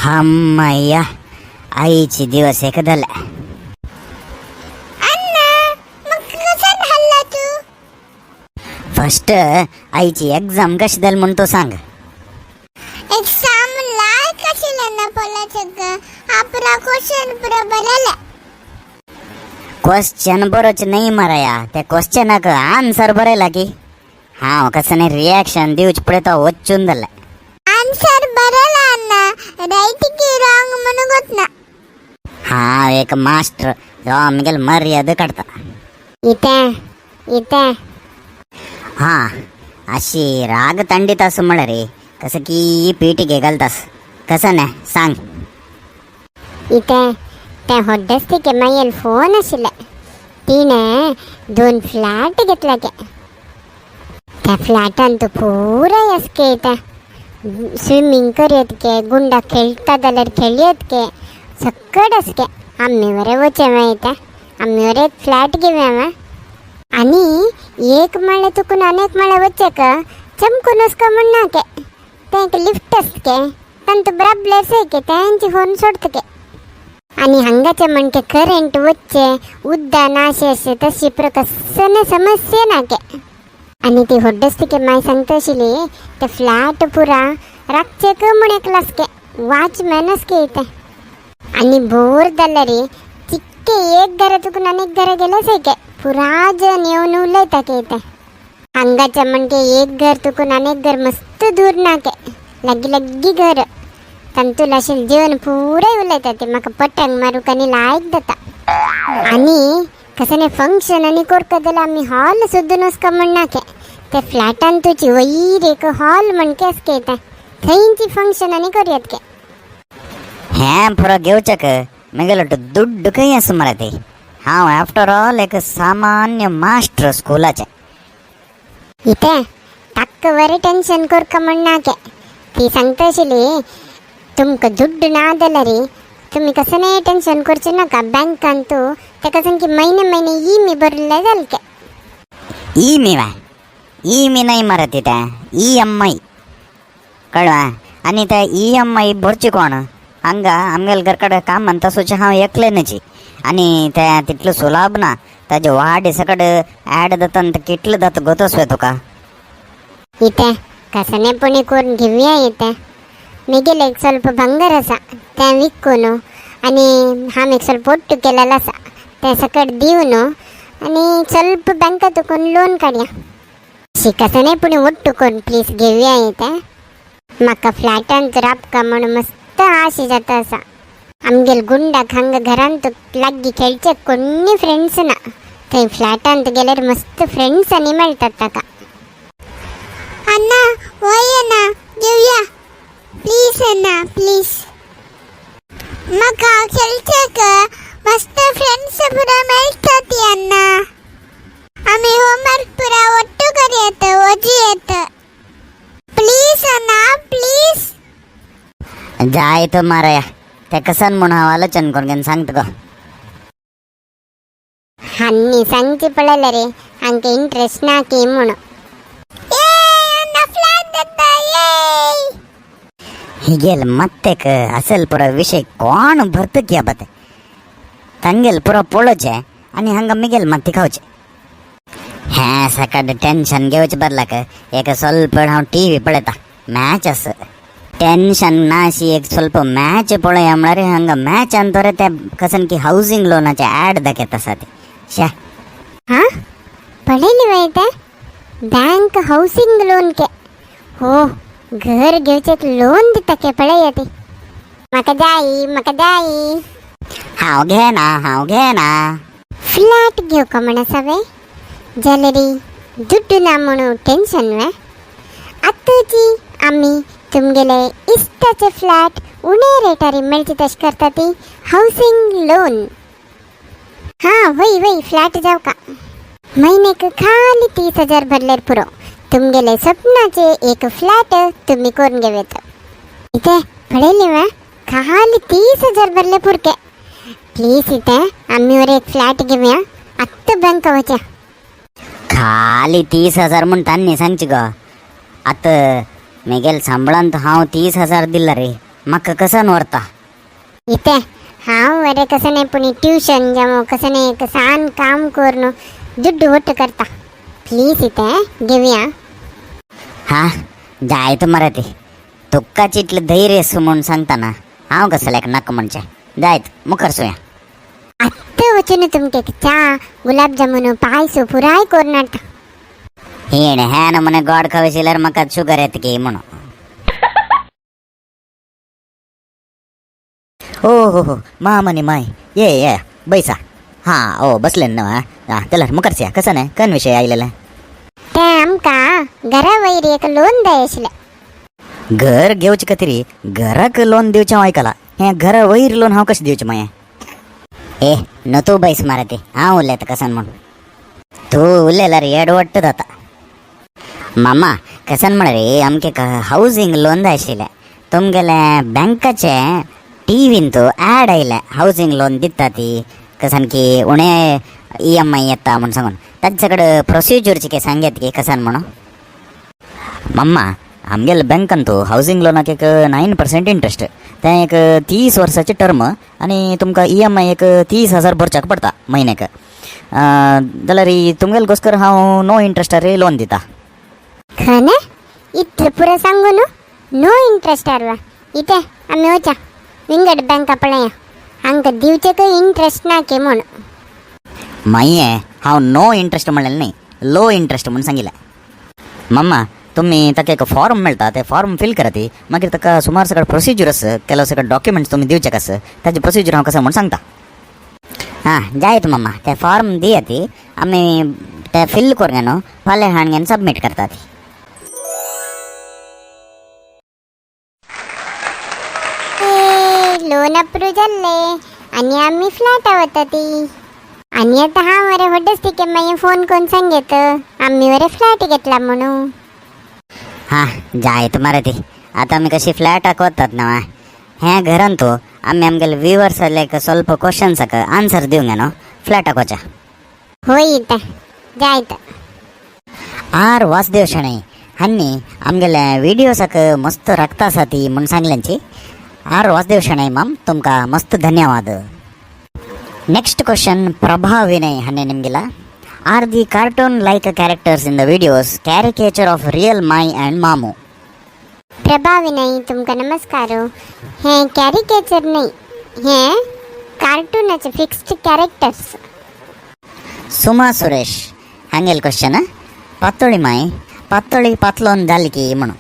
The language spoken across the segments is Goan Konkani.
అమ్మయ్యా, आईची दिवस एक झाला. अण्णा, मग कसा हल्ला तू? फर्स्ट आईची एक्झाम कशी झाली म्हणतो सांग. एक्झाम लायक कशी ना बोलायचं ग, आपला क्वेश्चन बरोबर आला. क्वेश्चन बरोच नाही माराया, त्या क्वेश्चनाक आन्सर बरेला की हा कसं नाही रिॲक्शन दिवच पडे तो वच्चून झाला. आन्सर बरं अण्णा, राईट की रॉंग म्हणून होत ना. हा एक मास्टर आमगेल मर्यादा काढता. इथे इथे. हा अशी राग तांडीत असं म्हण रे, कसं की पीठ घे घालतास कसं नाही सांग. इथे त्या होड्डस्तिके मायल फोन आशिल्ले, तिणें दोन फ्लॅट घेतला के. त्या फ्लॅटान तूं पुराय आसके येता, स्विमींग करयत के, गुंडा खेळटा जाल्यार खेळयत के, सकट आसके. आमी बरें वचें मागीर, आमी बरें एक फ्लॅट घेवया मा. आनी एक माळे तुकून अनेक माळे वचेक चमकून वचका म्हण ना के, तें एक लिफ्ट आसके, तांतू बराबर के तेंची फोन सोडत के. आणि हांगाचे म्हणके करंट वच्चे, उद्दा नाशे अशे तशी प्रकसने समस्या ना के. आणि ती होड्डस्तिके माय सांगता आशिल्ली, ते फ्लॅट पुरा रातचे क म्हण एकलो आसके, वॉचमॅन आसके इथे. आणि बोर जाल्यार चिक्के एक घरा चुकून आनी एक घरा गेले सारके पुरा जण येवन उलयता के इथे. हांगाचे म्हणके एक घर चुकून आनी एक घर मस्त दूर ना के, लागीं लागीं घर, तांतूल अशें जेवण पुराय उलयता ते. म्हाका पटंग मारूंक आनी लायक जाता. आनी कसं नाही फंक्शन आनी करता जाल्यार आमी हॉल सोदून वचका म्हण ना के, ते फ्लॅटान तुजी वयर एक हॉल म्हणके आसके येता, थंयची फंक्शन आनी करूयात के. हें पुरो घेवचक मेगेलो दुड्ड खंय आसा मरे ते. हांव आफ्टर ऑल एक सामान्य मास्टर स्कुलाचे. इथे ताक्क बरें टेन्शन करका म्हण ना के. ती सांगता आशिल्ली, तुमकां दुड्ड ना जाल्यार तुमी कसं नाही टेन्शन करचें नाका, बँकान तूं ताका सांग की महिने महिने ई मी भरले जाल के. ई मी वा ई मी नाही मरे ते, त्या ई एम I कळवा. आणि त्या ई एम I भरची कोण? हांगा आमगेल घरकडे काम म्हणता सोचे हांव एकलेनची. आणि त्या तितलं सुलाभ ना, ताजे वाड सकट ॲड जाता आनी ते कितलं जाता गोतोस तुका. इथे कसं नाही पुणे करून घेऊया इथे. मेगेले एक ಸ್ವಲ್ಪ ಬಂಗಾರ आसा, तें विकून आनी हांव एक ಸ್ವಲ್ಪ ಒಟ್ಟು केलेलो आसा, तें सकट दिवन आनी ಸ್ವಲ್ಪ बँका तुकून लोन काडया. शी कसं नाही पुणे ಒಟ್ಟು करून प्लीज घेऊया इथे. म्हाका फ्लॅटांत राबका म्हणून मस्त आशे जाता आसा. आमगेल गुंडाक हांगा घरांत लागीं खेळचे कोणी फ्रेंड्स ना, थंय फ्लॅटांत गेल्यार मस्त फ्रेंड्स आनी मेळटात ताका. अण्णा, वय ना, घेऊया प्लीज अण्णा, प्लीज. म्हाका खेळचेक मस्त फ्रेंड्स पुरा मेळटात ती अण्णा. आमी होमवर्क पुरा ಒಟ್ಟು ಕರಿಯತ್ತ ओजी येत. Please Anna, please. जाय तो माराया, ते कसन म्हणून हांव आलोचन करून घेवन सांगता गो. हन्नी सांगची पळयलें रे, हांकां इंट्रस्ट ना की म्हणून. फ्लॅट जाता ये. हिगेल मत्तेक असल पुरो विषय कोण भरत की बते, तांगेल पुरो पळोवचें आनी हांगा मिगेल माती खावचें. हें सकट टेन्शन घेवचे बदलाक एक ಸ್ವಲ್ಪ हांव टी व्ही पळयता, मॅच आस. टेन्शन ना अशी एक ಸ್ವಲ್ಪ मॅच पळोवया म्हळ्यार हांगा मॅचान तर ते कसन की हावसिंग लोनाचे ॲड दाखयत आसा ते शे. हा पळयली वय ते बँक हाऊसिंग लोन के, हो घर घेवचे लोन दिता के. पळया ती, म्हाका जाई, म्हाका जाई. हांव घेना, हांव घेना. फ्लॅट घेवका म्हण आसा वे, जाल्यार दुड्ड ना म्हणून टेन्शन वे? आतांची आमी तुमगेले इश्टाचे फ्लॅट उणे रेटारी मेळचे तशें करता ती हाऊसिंग लोन. हां वय वय, फ्लॅट जावका महिन्याक खाली 30,000 भरल्यार पुरो, तुमगेले स्वप्नाचे एक फ्लॅट तुम्ही करून घेवेत. इथे पळयली वा, खाली 30,000 भरले पुरके. प्लीज इथे आम्ही वर एक फ्लॅट घेऊया, आत्ता बँक वच्या. खाली 30,000 म्हणून तांणी सांगची गो. आतां मेगेल सांबळान हांव 30,000 दिला रे. म्हाका कसन व्हरता. इते हांव वरे कसं नाही, पुणी ट्युशन जावं कसं नाही एक सान काम करून दुड्डू ಒಟ್ಟು करता. प्लीज इते घेवया. हा जायत मरे ती, तुकाच इतलें धैर्य आसा म्हूण सांगता ना, हांव कसल्याक नाका म्हणचें. जायत मुखार सुया. आत्तां वचून तुमके च्या, गुलाबजामुन, पायसो पुराय करून हाडटा. हेणे ह्या नमुने गोड खावशिल्यार म्हाका शुगर येता की म्हणून. ओ हो हो, माम आणि माय, ये ये बैसा. हां, ओ बसले ना. हां, चला मुखार या. कसं नाही कन विषय आयलेला? ते आमकां घरा वयर एक लोन जाय आशिल्लें. घर घेवचे खातीर घराक लोन दिवचें हांव आयकलां, हें घरा वयर लोन हांव कशें दिवचें मागीर? ए न, तूं बैस मारे ती, हांव उलयता कसन म्हूण. तूं उलयल्यार एडवट्ट जाता. मामा, कसन म्हळ्यार रे, आमके हावजींग लोन जाय आशिल्लें. तुमगेले बँकाचे टीव्हीन तूं ॲड आयलें, हावजींग लोन दिता ती कसन की उणे ईएमआय येता म्हूण सांगून. तांचे कडेन प्रोसिजरची काय सांगेत की कसन म्हणून. मम्मा, आमगेले बँकान तूं हावजींग लोनाक एक 9% इंट्रस्ट, तें एक 30 वर्साचें टर्म आनी तुमकां ईएमआय एक 30,000 भरच्याक पडटा म्हयन्याक. जाल्यार तुमगेले गोस्कर हांव नो इंट्रस्टार लोन दिता. खरें? इतलें पुरो सांगू न्हू नो इंट्रस्टार वा. इते आमी वचा विंगड बँका पळया, हांकां दिवचेकय इंट्रस्ट ना की म्हूण. मागीर हांव नो इंट्रस्ट म्हणलेलें न्ही, लो इंट्रस्ट म्हूण सांगिल्लें. मम्मा, तुमी ताका एक फॉर्म मेळटा, ते फॉर्म फिल करात, मागीर ताका सुमार सगळे प्रोसिजर आसा, ಕೆಲವು सगळे डॉक्युमेंट्स तुमी दिवचे आसा, ताचे प्रोसिजर हांव कसं म्हूण सांगता. हां जायत मम्मा, ते फॉर्म दिया ती, आमी ते फिल करून न्हू फाल्यां हाडून सबमीट करता ती. लोन अप्रूव जाल्ले आनी आमी फ्लॅटा वता ती. आनी आतां हांव मरे व्हडच तिके मागीर फोन करून सांगेत आमी वरे फ्लॅट घेतला म्हणून. हां जायत मरे ती, आतां आमी कशी फ्लॅटाक वतात ना. हें घरान तूं आमी आमगेले व्युवर्स एक ಸ್ವಲ್ಪ क्वश्चन्साक आन्सर दिवंक न्हू फ्लॅटाक वचा. होय इता जायत. आर वासुदेव शणै हांणी आमगेले विडियोसाक मस्त रक्त आसा ती म्हूण सांगल्यांची. आर वासुदेव शणै माम, तुमकां मस्त धन्यवाद. ನೆಕ್ಸ್ಟ್ ಕ್ವಶನ್ ಪ್ರಭಾ ವಿನಯ್ ಹನ್ನೆ ನಿಮಗಿಲ್ಲ. Are the cartoon like characters in the videos caricature of real Mai and ಮಾಮು? प्रभा विनय, तुमकां नमस्कार. हें कॅरिकेचर न्हय, हें कार्टूनाचे फिक्स्ड कॅरेक्टर्स. ಸುಮಾ ಸುರೇಶ್ ಹಾಂಗೆಲ್ ಕ್ವಶನ್, ಪತ್ತೊಳಿ ಮಾಯಿ ಪತ್ತೊಳಿ ಪತ್ಲೊಂದು ಜಾಲಿಕಿ म्हणून.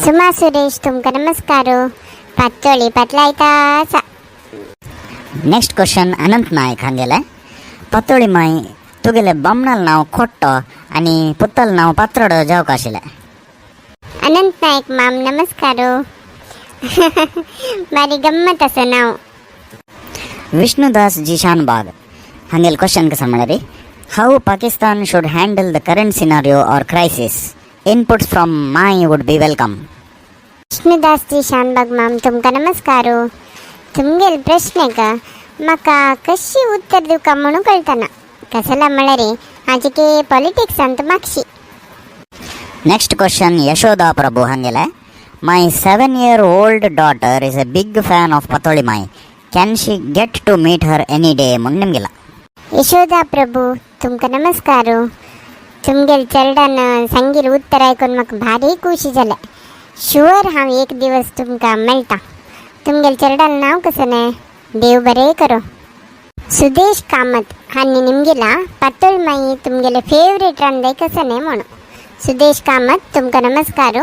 सुमा सुरेश, तुमकां नमस्कार. पातोळी पातलायता आसा. ನೆಕ್ಸ್ಟ್ ಕ್ವಶನ್ ಅನಂತ್ ನಾಯಕ್ हांगेले, ಪತ್ತೊಳಿ ಮಾಯಿ तुगेले बमणाल नांव खोट्टो आनी पुत्तल नांव पात्रोडो जावंक आशिल्लें. अनंत नायक माम, नमस्कार. बारी गम्मत आसा नांव. विष्णुदास जी शानबाग हांगेल क्वश्चन कसं म्हळ्यार, how Pakistan should handle the current scenario or crisis? Inputs from Mai would be welcome. Vishnudas जी शानबाग माम, तुमकां नमस्कार. तुमगेल प्रश्नेक म्हाका कशी उत्तर दिवका म्हणून कळतना. कसला म्हळ्यार हाजे पॉलिटिक्सांत मागशी. ನೆಕ್ಸ್ಟ್ ಕ್ವಶನ್ ಯಶೋಧಾ ಪ್ರಭು ಹಾಂಗೆಲೆ, my 7-year old daughter is a big fan of Pattoli Mai. Can she get to meet her any day म्हूण ನಿಮಗಿಲ್ಲ. यशोदा प्रभू, तुमकां नमस्कार. तुमगेल चेरडान सांगील उत्तर आयकून म्हाका भारी खुशी जालें. शुअर हांव एक दिवस तुमकां मेळटा. तुमगेल चेरडान नांव कसं न्हय? देव बरें करो. सुदेश कामत हांणी निमगिला, पातोळ माई तुमगेले फेवरेट रांदाय कसं न्हय म्हणून. सुदेश कामत, तुमकां नमस्कार.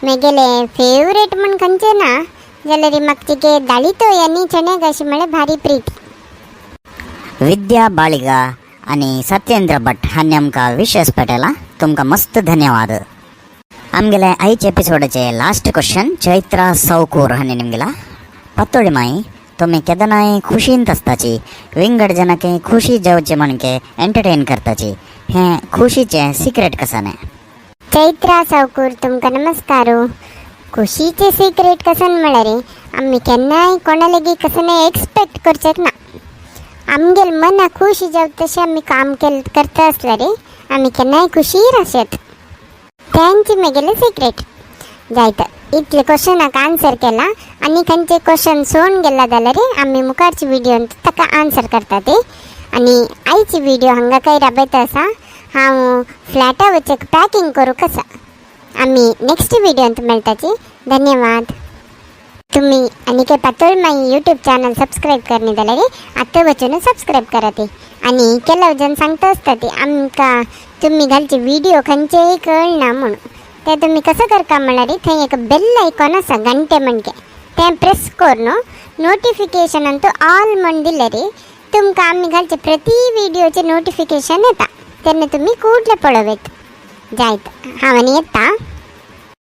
मेगेले फेवरेट म्हण खंयचें ना, जाल्यार म्हाका तिगे दाळितो आनी चणे अशी म्हळ्यार भारी प्रीती. विद्या बाळिगा आनी सत्येंद्र भट हांणी आमकां विशस पेटयला, तुमकां मस्त धन्यवाद. आमगेले आयचे एपिसोडाचे लास्ट क्वश्चन चैत्रा सौकूर हांणी निमगिला, पत्तोळी माई तुमी केदनाय खुशींत आसताची, विंगड जनाके खुशी जावचे म्हणके एंटरटेन करताची, हें खुशीचें सिक्रेट कसं न्हय? चैत्रा सावकूर, तुमकां नमस्कार. खुशीचे सिक्रेट कसन म्हळ्यार आमी केन्नाय कोणा लेगीत कसं एक्सपेक्ट करचें ना. आमगेल मना खुशी जावं तशें आमी काम केल करता आसल्यार आमी केन्नाय खुशीर आसत. तेंच मेगेलें सिक्रेट. जायत. इतले क्वेश्चनाक आन्सर केला आनी खंयचे क्वेश्चन सोडून गेला जाल्यार आमी मुखारची व्हिडियोन ताका आन्सर करता ते. आनी आयची व्हिडिओ हांगा काय राबयता आसा. हांव फ्लॅटा वचक पॅकिंग करूंक आसा. आमी नेक्स्ट व्हिडियोंत मेळटाची. धन्यवाद. तुम्ही अनिकेत पातोळ माई यूट्यूब चॅनल सबस्क्राईब करणे जाल्यार आतां वचून सबस्क्राईब करा ते. आणि ಕೆಲವು जण सांगता असता ते आमकां तुम्ही घालचे व्हिडिओ खंयचेय कळना म्हणून, ते तुम्ही कसं करका म्हळ्यार थंय एक बेल आयकॉन आसा घंटे म्हणके, तें प्रेस करून नोटिफिकेशन अंतू ऑल म्हण दिलें तुमकां आमी घालचे प्रति व्हिडिओचे नोटिफिकेशन येता, तेन्ना तुमी कुडले पळोवयत जायत. हांव आनी येता.